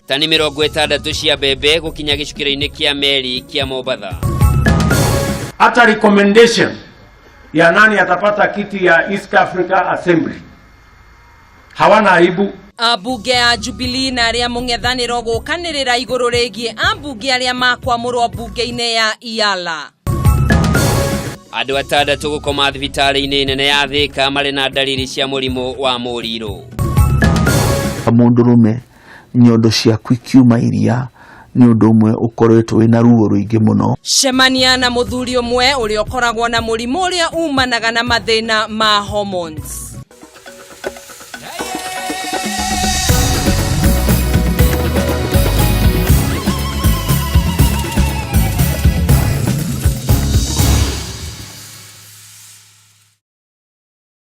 Tani 60 cia mbembe gũkinya gĩcukĩro-inĩ kĩa meri kĩa Mombatha. Hata recommendation ya nani atapata kiti ya East Africa Assembly hawana aibu. Ambunge a Jubilee na arĩa mũng'ethanĩro gũkanĩrĩra igũrũ rĩgiĩ ambunge arĩa makwamũrwo mbunge-inĩ ya Iala. Andũ 6 gũkoma thibitarĩ-inĩ nene ya Thika marĩ na ndariri cia mũrimũ wa mũrirũ. Mũndũrũme nyondo ciaku ikiuma iria nĩ ũndũ ũmwe ũkoretwo wĩna ruo rũingĩ mũno. Cemania na mũthuri ũmwe ũrĩa ũkoragwo na mũrimũ ũrĩa umanaga na mathĩna ma hormones.